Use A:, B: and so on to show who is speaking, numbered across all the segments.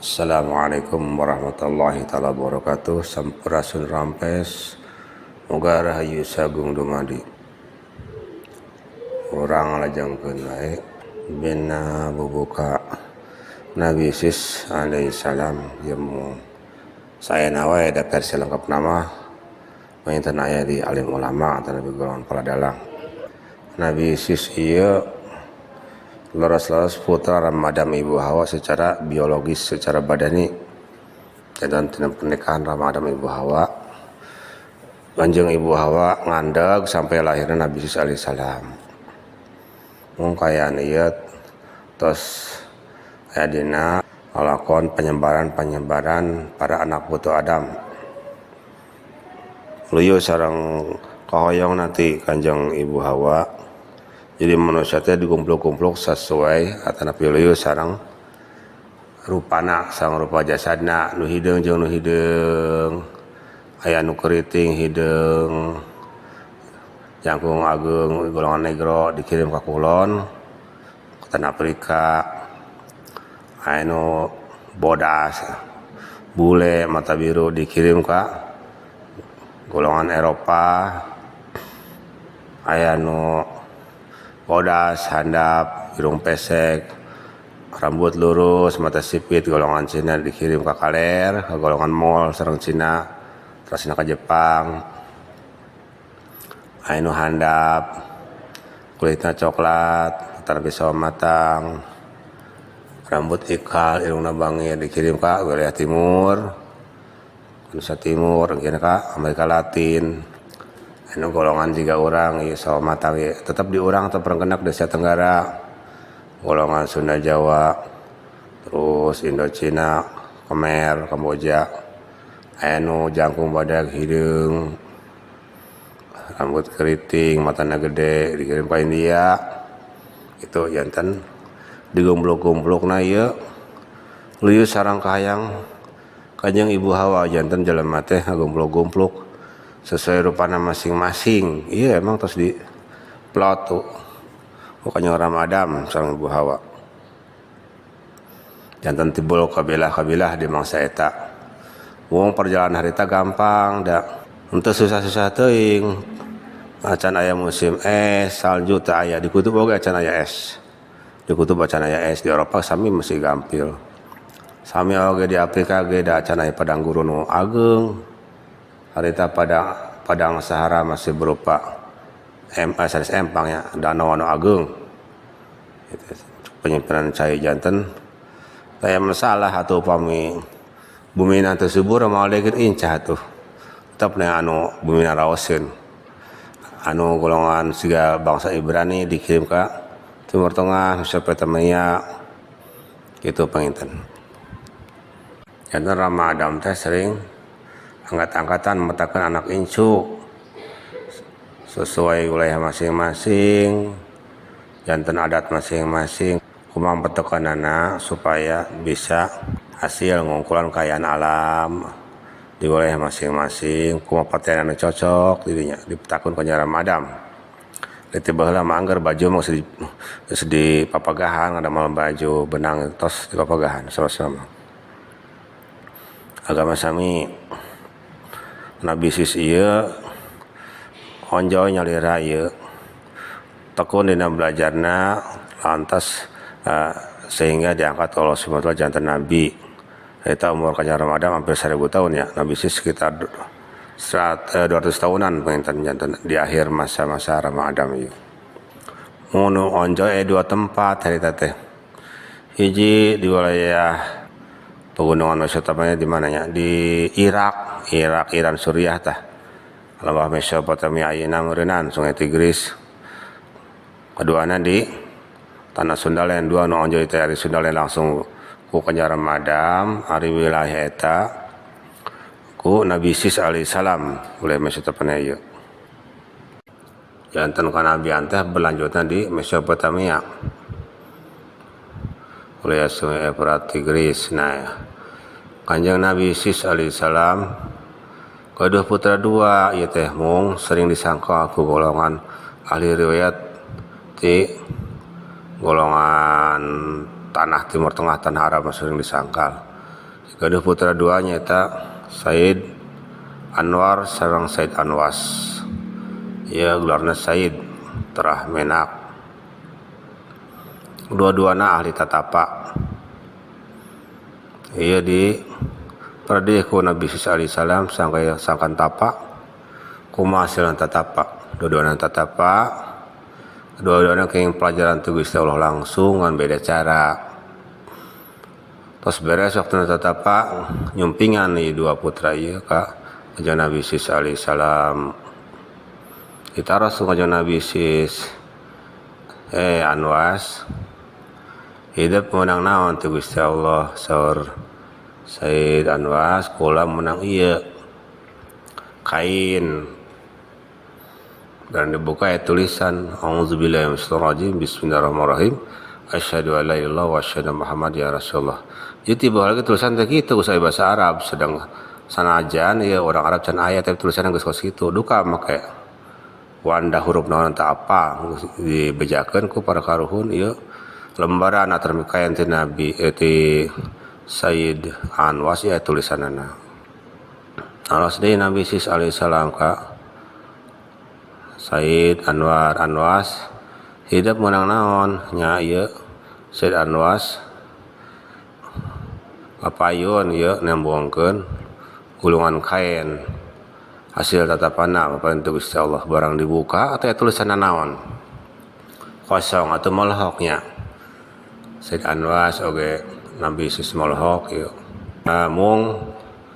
A: Assalamualaikum warahmatullahi taala wabarakatuh. Sampurasun rampes. Muga rahayu sagung dumadi. Urang lajengkeun wae bina bubuka Nabi Sis alaihi salam jemu saena wae da versi lengkap nama panginten aya di alim ulama atau nabi golongan para dalang. Nabi Sis ieu leres-leres putra Rama Adam Ibu Hawa secara biologis, secara badani. Dan tina pernikahan Rama Adam Ibu Hawa, kanjeng Ibu Hawa ngandeg sampai lahirnya Nabi Sis alaihi salam. Mung kayaan ieu tos aya dina lalakon penyebaran-penyebaran para anak putu Adam. Luyu sareng kahoyong nanti kanjeng Ibu Hawa. Jadi manusia teh digumpluk-gumpluk sesuai atanapi luyu sareng rupana, sareng rupa jasadna, nu hideung jeung nu hideung, aya nu keriting hideung, jangkung ageung golongan negro dikirim ka kulon ke tanah Afrika, aya nu bodas bule mata biru dikirim ka golongan Eropa, aya nu bodas handap hidung pesek rambut lurus mata sipit golongan Cina dikirim ke kaler ke golongan Mongol sareng Cina terus ke Jepang, aya nu handap kulitna coklat tapi sawo matang rambut ikal irungna bangir dikirim ke wilayah timur Nusa Timur engkeuna ka Amerika Latin. Anu golongan jiga urang ieu sawo matang ieu tetep di urang teu perengkenak di Asia Tenggara, golongan Sunda Jawa terus Indochina Khmer Kamboja, aya nu jangkung badag hideung rambut keriting matana gede dikirim ka India. Itu janten digumpluk-gumplukna ieu luyu sareng kahayang kanjeng Ibu Hawa janten jelema teh ngagumpluk-gumpluk sesuai rupana masing-masing. Iya emang terus di plot tuh bukannya orang Adam sareng Ibu Hawa janten timbul kabilah-kabilah di mangsa eta. Wong perjalanan harita gampang da henteu susah-susah teuing, acan aya musim es salju teu aya di kutub oge acan aya es, di kutub acan aya es, di Eropa sami masih gampil, sami oge di Afrika ge da acan aya padang gurun nu ageung. Harita padang Sahara masih berupa sanes empang ya, danau anu ageung. Itu penyimpanan cai janten taya masalah atuh upami bumina teu subur moal deui incah atuh. Tetep anu bumina raoseun. Anu golongan siga bangsa Ibrani dikirim ka Timur Tengah, Mesopotamia gitu panginten. Janten Rama Adam teh sering angkat-angkatan metakan anak incu sesuai wilayah masing-masing, janten adat masing-masing, kumaha petekanana supaya bisa hasil ngungkulan kekayaan alam di wilayah masing-masing, kumaha pertanian anu cocok didinya dipetakun ka Rama Adam. Leutik baheula mah angger baju mah geus dipapagahan, ngadamel baju benang tos dipapagahan sama-sama. Agama sami Nabi Sis ieu onjoy nyalira ieu tekun dina belajarna lantas sehingga diangkat Allah Subhanahu wa taala janten nabi. Eta umur kanjeng Rama Adam hampir 1000 tahun ya. Nabi Sis sekitar 200 tahunan panginten janten di akhir masa-masa Rama Adam ieu. Mun onjoy dua tempat harita teh. Hiji di wilayah pegunungan Mesopotamia di mananya? Di Irak, Irak, Iran, Suriah tah. Lembah Mesopotamia ayeuna meureunan Sungai Tigris. Keduana di tanah Sundaland, dua nu onjoy teh ari Sundaland langsung ku kanjeng Rama Adam ari wilayah eta ku Nabi Sis alaihi salam wilayah Mesopotamia ieu. Janten kanabian teh berlanjutna di Mesopotamia. Wilayah Sungai Efrat Tigris. Nah, Kanjeng Nabi Sis alaihi salam Gaduh putra dua ieu teh mung sering disangka ku golongan ahli riwayat ti golongan tanah Timur Tengah, tanah Arab sering disangkal. Gaduh putra dua nyaeta Said Anwar sareng Said Anwas. Ieu gelarna Said terah menak. Dua-duana ahli tatapa. Ieu di perdih ku Nabi Isa alaihi salam sangkai sangkan tapa kumaha hasilna tatapa. Dua-duana tatapa, dua-duana kenging pelajaran ti Gusti Allah langsung ngan beda cara. Tos beres waktuna tatapa nyumpingan ieu dua putra ieu ka kanjeng Nabi Isa alaihi salam. Ditaros ku kanjeng Nabi Sis, Anwas, hidup meunang naon ti Gusti Allah? Saur Said Anwas, kula meunang ieu kain. Dan dibuka ya tulisan A'udzubillahi minasyaitonir rajim, bismillahirrahmanirrahim, asyhadu an la ilaha illallah wa asyhadu anna Muhammad ya Rasulullah. Jadi tiba lagi tulisan teh kitu geus aya bahasa Arab, sedang sanajan ieu orang Arab can aya tapi tulisanna geus kos kitu. Duka make wanda huruf naon teh apa dibejakeun ku para karuhun ieu lembaran atau kain ti Nabi ti Said Anwas ya tulisanana. Alas deui Nabi Sis alaihi salam ka Said Anwar, Anwas hidup meunang naon? Nya ieu Said Anwas papayun ieu nembongkeun gulungan kain hasil tatapana papan teu Gusti Allah. Barang dibuka teh tulisanna naon? Kosong atau molehoknya. Said Anwas oge Nabi Sis molehok ieu. Mung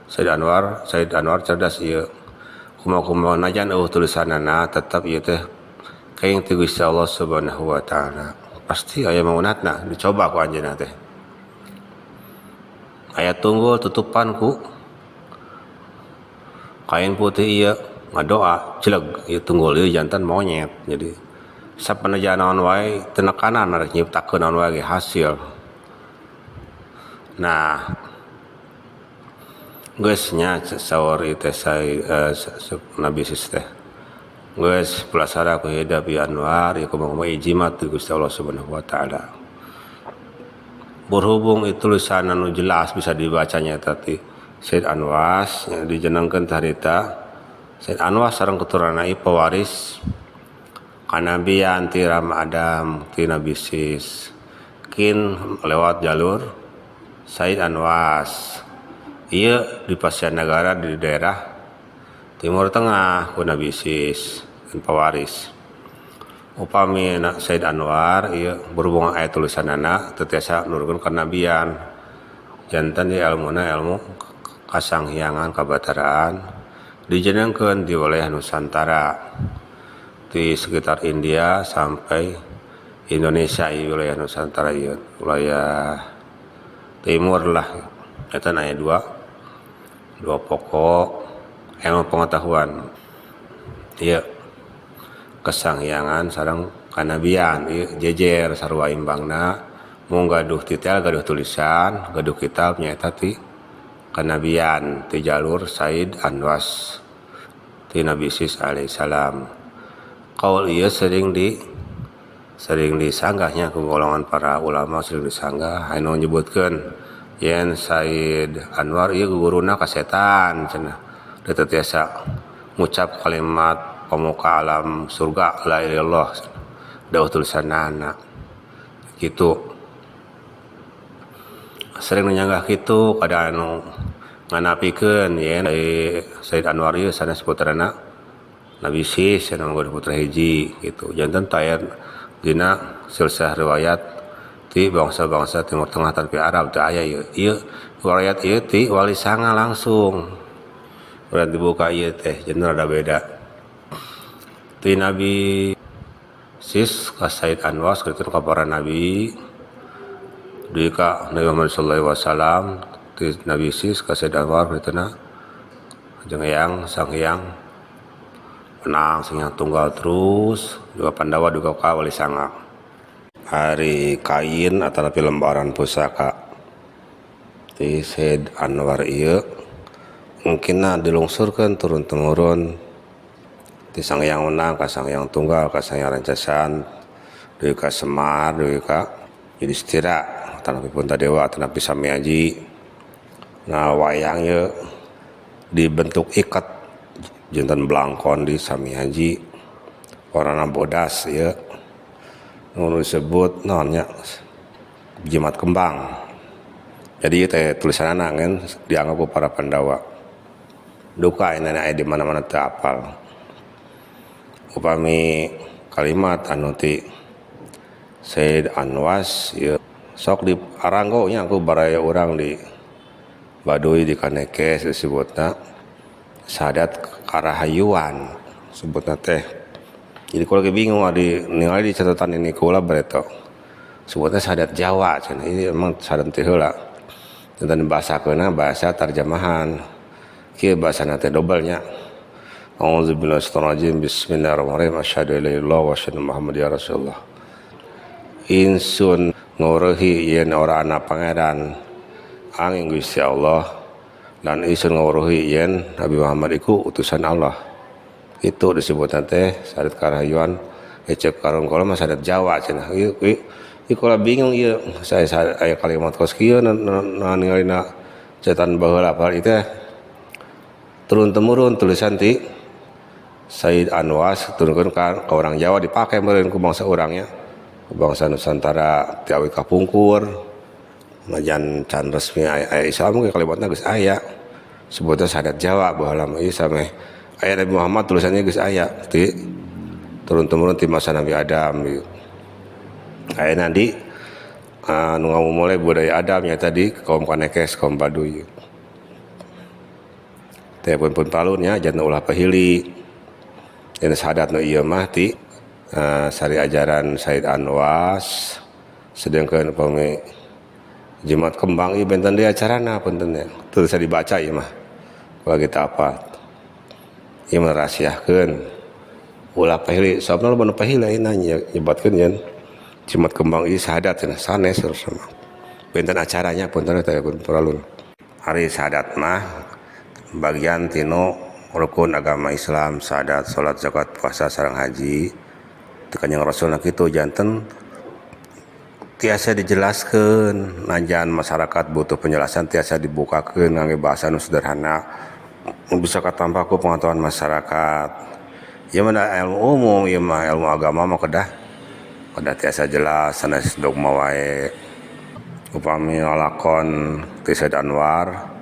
A: Said Anwar, Said Anwar cerdas ieu. Kumaha-kumaha najan eueuh tulisanana tetep ieu teh kenging ti Gusti Allah Subhanahu wa taala. Pasti aya maunatna dicoba ku anjeunna teh. Aya tunggul tutupan ku kain putih ieu ngadoa jeleg ieu tunggul ieu jantan monyet. Jadi sapenajan naon wae teu nekanan rek nyiptakeun naon wae ge hasil. Nah, geus nya saur ieu teh Nabi Sis teh. Geus pulasara ku hidep ieu Anwar ieu kumaha-kumaha ijimat ti Gusti Allah Subhanahu wa taala. Berhubung itu tulisan anu jelas bisa dibacanya tadi Said Anwas dijenengkeun harita Said Anwas sareng keturunan ieu pewaris kanabian ti Rama Adam ti Nabi Sis kin lewat jalur Said Anwas. Ieu di Pasian Negara di daerah Timur Tengah ku Nabi Sis dan pewaris. Upami Said Anwar ieu berhubungan aya tulisanana teu tiasa nurunkeun kanabian. Janten ieu elmuna ilmu kasanghyanggan kabataraan dijenengkeun di wilayah Nusantara di sekitar India sampai Indonesia ieu wilayah Nusantara ieu wilayah timur lah. Eta aya dua pokok ilmu pengetahuan ieu kesanghyanggan sareng kanabian ieu jejer sarua imbangna. Mung gaduh titel gaduh tulisan gaduh kitab nyaeta ti kanabian ti jalur Said Anwas ti Nabi Sis alaihi salam. Kaul ieu sering disanggahnya ku golongan para ulama, sering disanggah anu nyebutkeun yen Said Anwar ieu guruna ka setan cenah. Teu tiasa ngucap kalimat pemuka alam surga la ilaha illallah dauh tulisanana kitu. Sering nyanggah kitu kada anu nganapikeun yen Said Anwar ieu sanes putrana Nabi Sis anu gaduh putra hiji kitu. Janten taya dina silsilah riwayat ti bangsa-bangsa Timur Tengah tanpa Arab teu aya ieu. Ieu riwayat ieu ti Wali Sanga langsung. Urang dibuka ieu teh janten rada beda. Ti Nabi Sis ka Said Anwas kitu ka para nabi dugi ka Nabi Muhammad sallallahu alaihi wasallam ti Nabi Sis ka Said Anwar kituna jeung eyang sang hyang menang sing tunggal terus dua Pandawa dugi ka Wali Sanga. Ari kain atanapi lembaran pusaka ti Said Anwar ieu mungkinna dilungsurkeun turun temurun ti Sang Hyang Wenang ka Sang Hyang Tunggal ka Sang Hyang Rancasan deui ka Semar deui ka Yudhistira tanapi Puntadewa tanapi Samiaji. Nah wayang ieu dibentuk ikat janten blangkon di Samiaji warna bodas ieu nu disebut naon nya jimat kembang. Jadi ieu teh tulisanana ngan dianggap ku para Pandawa. Duka ayeuna aya di mana-mana teu apal. Upami kalimat anu ti Said Anwas ieu sok di aranggo nya ku baraya urang di Baduy di Kanekes disebutna sadat karahayuan sebutna teh. Jadi kalau lagi bingung di ningali di catatan ini kula bareto sebutna sadat Jawa cenah. Ini emang sadat teh heula. Tentang bahasakeunna bahasa tarjamahan. Kieu bahasana teh dobelnya. A'udzubillahi minasyaitonir rajim. Bismillahirrahmanirrahim. Asyhadu an la ilaha illallah wa asyhadu anna Muhammadar Rasulullah. Insun ngawruhi yen ora ana pangeran angin Gusti Allah dan isun ngawruhi yen Nabi Muhammad iku utusan Allah. Itu disebutna teh sadat karahayuan ecep karung kula mah sadat Jawa cenah. Ieu ieu kula bingung ieu saya aya kalimat kos kieu na ningalina catatan baheula apal ieu teh turun temurun tulisan ti Said Anwas turunkeun ka orang Jawa dipake meureun ku bangsa urangnya. Bangsa Nusantara tiawi kapungkur najan can resmi aya Islam ge kalimatna geus aya sebutna sadat Jawa baheula mah ieu sameh aya Nabi Muhammad tulisannya geus aya ti turun temurun ti masa Nabi Adam ieu. Aya di anu ngamumule budaya Adam nya tadi kaum Kanekes kaum Baduy. Teh pun palunnya janten ulah pahili. Dina sadat nu ieu mah ti sari ajaran Said Anwas sedangkan upami jimat kembang ieu benten deui acarana punten nya teu bisa dibaca ieu mah kalau kita apa ieu mah rahasiakeun ulah pahili sababna loba nu pahili ayeuna nyebatkeun yen jimat kembang ieu sahadat cenah sanes sama benten acaranya punten teh pun paralun. Ari sahadat mah bagian tinu rukun agama Islam sahadat salat zakat puasa sareng haji. Kanjeng Rasulna kitu janten tiasa dijelaskeun najan masyarakat butuh penjelasan tiasa dibukakeun ngangge bahasa nu sederhana nu bisa katampa ku pengetahuan masyarakat. Ieu mah ilmu umum ieu mah ilmu agama mah kedah tiasa jelas sanes dogma wae. Upami lalakon ti Said Anwar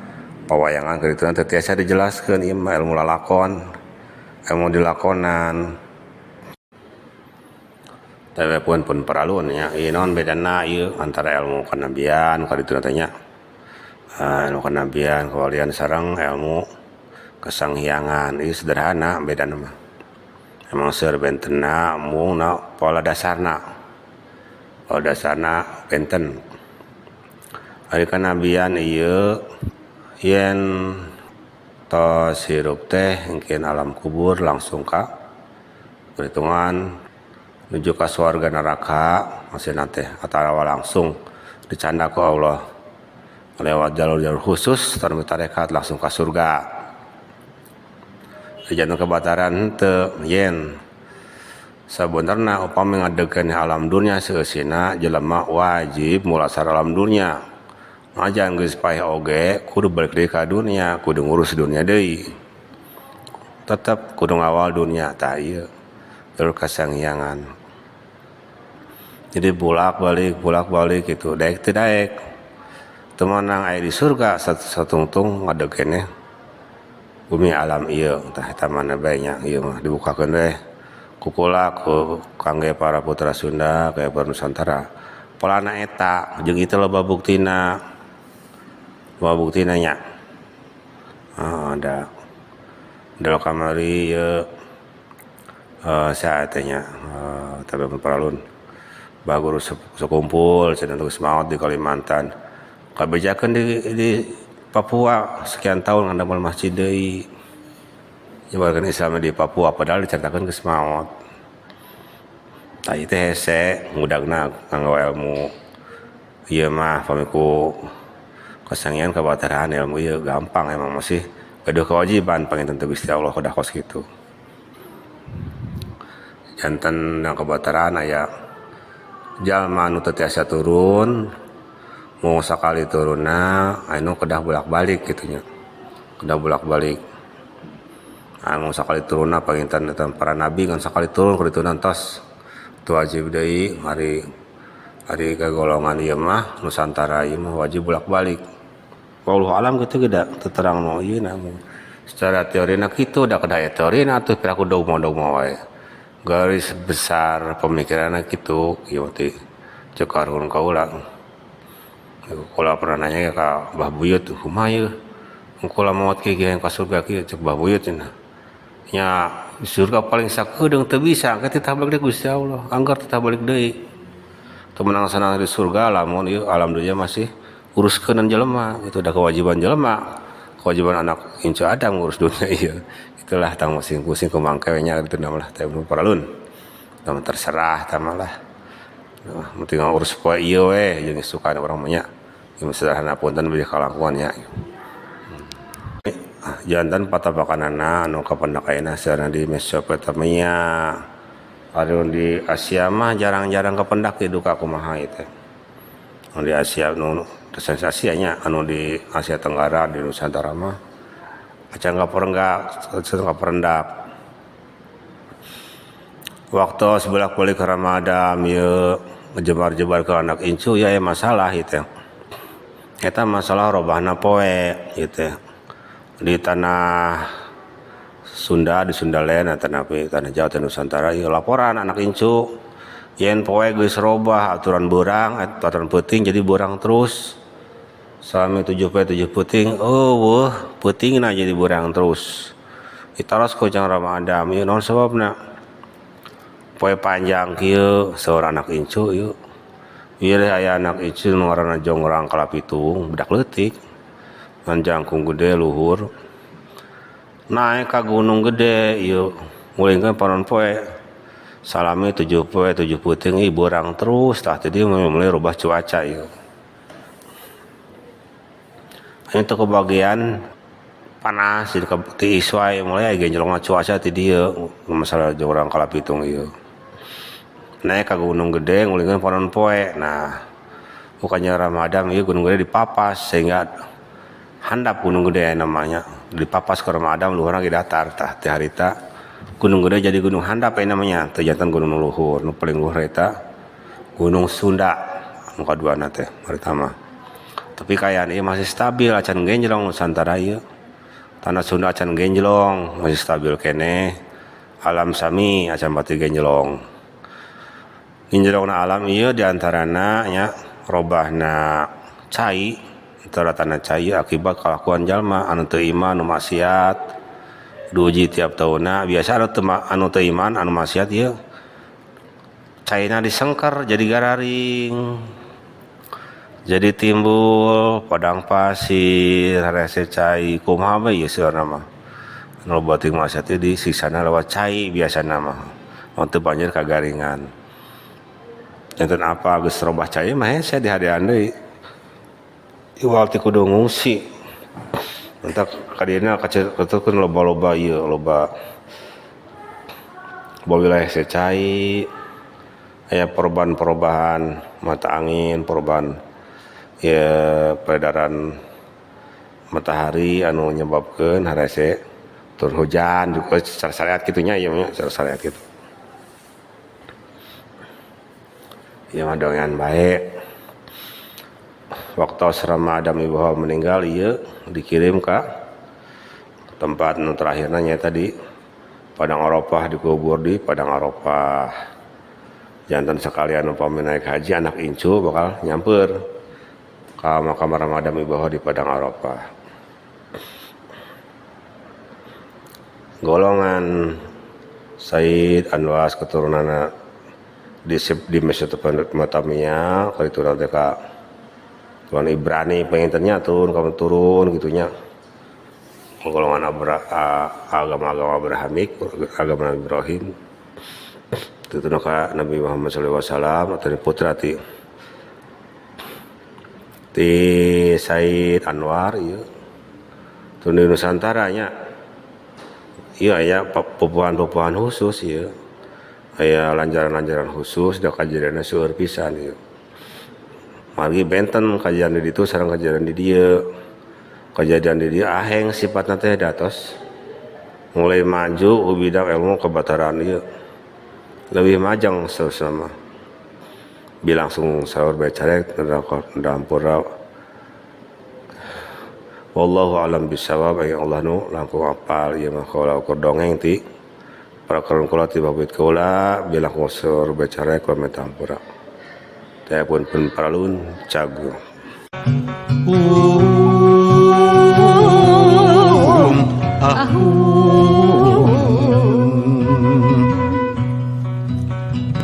A: pawayangan kitu teh tiasa dijelaskeun ieu mah ilmu lalakon ilmu dilakonan. Tapi pun peralun nya ieu naon bedana ieu antara ilmu kenabian ka ditu teh nya ilmu kenabian kewalian sareng ilmu kesanghiangan ieu sederhana bedana mah emang seueur bentenna mung na pola dasarna benten ari kenabian ieu yen tos hirup teh engkeun alam kubur langsung ka perhitungan menuju ka swarga neraka maksudna teh atawa langsung dicanda ku Allah lewat jalur-jalur khusus tanpa tarekat langsung ka surga. Janten kebataran henteu yen sabenerna upami ngadegkeun alam dunya seueusina jelema wajib mulasar alam dunya. Najan geus paeh oge kudu balik deui ka dunya, kudu ngurus dunya deui. Tetep kudu ngawal dunya tah ieu jalur kasanghiangan. Jadi bolak-balik gitu, daek teu daek. Teu meunang aya di surga satungtung ngadeg keneh bumi alam ieu tah eta mana bae nya ieu mah dibukakeun we ku kula ku kangge para putra Sunda kaya para Nusantara. Polana eta jeung ieu loba buktina. Loba buktina nya. Ada delok kamari ieu saha teh nya tapi paralun baguru sekumpul cenah geus maot di Kalimantan kabejakeun di Papua sekian tahun ngadamel masjid deui nyebarkeun Islam di Papua padahal diceritakeun geus maot. Tah ieu teh hese ngudagna nganggo ilmu ieu mah pami ku kasanghian kabataraan ilmu ieu gampang emang masih Gaduh kewajiban panginten teu Gusti Allah kedah kos kitu. Janten yang kebataran aya jalma anu teu tiasa turun mau sakali turunna anu kedah bolak-balik kitu nya. Kedah bolak-balik. Anu sakali turunna panginten eta para nabi ngan sakali turun kudu ditunan tos. Teu wajib deui ari kagolongan ieu mah Nusantara ieu mah wajib bolak-balik. Wallahu alam kitu ge da teu terang nu ieu na secara teorina kitu da kedah aya teorina atuh piraku dogma-dogma wae. Garis besar pemikiranna kitu ieu teh ceuk karuhun kaula. Kula pernah nanya ka Mbah Buyut, kumaha ieu? Kula maot kieu ge ka surga kieu ceuk Mbah Buyut cenah. Nya di surga paling sakedeung teu bisa engke titah balik deui Gusti Allah, anggar titah balik deui. Teu meunang sanang di surga lamun ieu alam dunya masih uruskeun jelema, itu da kewajiban jelema, kewajiban anak incu Adam ngurus dunia ieu. Itulah tang pusing-pusing kumangke we nya kitu mah lah teh paralun. Tah terserah tah mah lah. Nah, penting ngurus poe ieu we jeung isukan urang mah nya. Ieu sederhana punten beuh kalangkungan nya. Jantan patapakanana anu kapendak ayeuna saurna di Mesopotamia. Anu di Asia mah jarang-jarang kapendak di duka kumaha ieu teh. Anu di Asia nu Asia nya anu di Asia Tenggara di Nusantara mah acan kaperendak. Waktu sebelah balik Ramadan ieu ngejebar-jebar ke anak incu ya masalah ieu teh. Eta masalah robahna poe ieu teh. Di tanah Sunda, di Sundaland, atau tanah Jawa, tanah Nusantara, ieu laporan anak incu yen poe geus robah aturan beurang, aturan peuting jadi beurang terus. Salami 7 poe 7 peuting, eueuh peutingna jadi beurang terus. Ditaros ku Jang Rama Adam, ieu naon sababna? Poe panjang kieu saur anak incu ieu. Ieu aya anak incu nu ngaranna Jongrang Kalapitung, budak leutik. Ngan jangkung gede luhur. Naik ka gunung gede ieu mulingkeun panon poe. Salami 7 poe 7 peuting ieu beurang terus tah jadi mulai rubah cuaca ieu. Anu teu kebagian panas jadi tiis wae mulai aya genjlongna cuaca ti dieu masalah Jongrang Kalapitung ieu. Naik ka gunung gede ngulingkeun panon poe. Nah, bukannya Ramadan ieu gunung gede dipapas sehingga handap gunung gede namanya dipapas ke Ramadan luhurna ge datar tah ti harita gunung gede jadi gunung handap namanya teu janten gunung luhur nu paling luhur eta Gunung Sunda nu kaduana teh harita mah. Tapi kaayaan ieu masih stabil acan genjlong Nusantara ieu. Tanah Sunda acan genjlong masih stabil keneh. Alam sami acan pati genjlong. Genjlongna alam ieu diantarana nya robahna cai antara tanah cai akibat kalakuan jalma anu teu iman anu maksiat diuji tiap taunna biasa anu teu iman anu maksiat ieu caina disengker jadi gararing jadi timbul padang pasir harese cai kumaha we ieu seurna mah anu loba teuing maksiat ieu disiksana lewat cai biasana mah mun teu banjir kagaringan janten apa geus robah cai mah hese dihadean deui iwal ti kudu ngungsi entak kadieuna kacekeun loba-loba ieu loba wilayah secai aya perubahan-perubahan mata angin perubahan ya peredaran matahari anu nyebabkeun harese turun hujan juga secara syariat kitu nya ieu nya secara syariat kitu ieu mah dongan bae. Waktu Rama Adam Ibu Hawa meninggal ieu dikirim ka tempat nu terakhirna nyaeta di Padang Arafah dikubur di Padang Arafah. Janten sekalian upami naik haji anak incu bakal nyamper ka makam Rama Adam Ibu Hawa di Padang Arafah. Golongan Said Anwas keturunanna di Mesopotamia keturunan teh ka Tuan Ibrani pengintennya turun kamu turun gitunya golongan agama-agama Abrahamik agama Nabi Ibrahim itu ka Nabi Muhammad sallallahu alaihi wasallam atau putra ti Said Anwar ieu Tun di Nusantara nya ieu aya pupuhan-pupuhan khusus ieu. Aya lanjaran-lanjaran khusus da kajadianna seueur pisan ieu. Margi benten kajadian di ditu sareng kajadian di dieu. Kajadian di dieu aheng sifatna teh datos mulai maju ku bidang ilmu kebataraan ieu. Leuwih majeng saurna mah. Bi langsung saur bae carek dampura. Wallahu alam bisawab, aya Allah nu langkung apal ieu mah kaula ukur dongeng ti para karuhun kula ti babit kaula bi langkung saur bae carek kula minta hampura. Teh pun paralun cagur.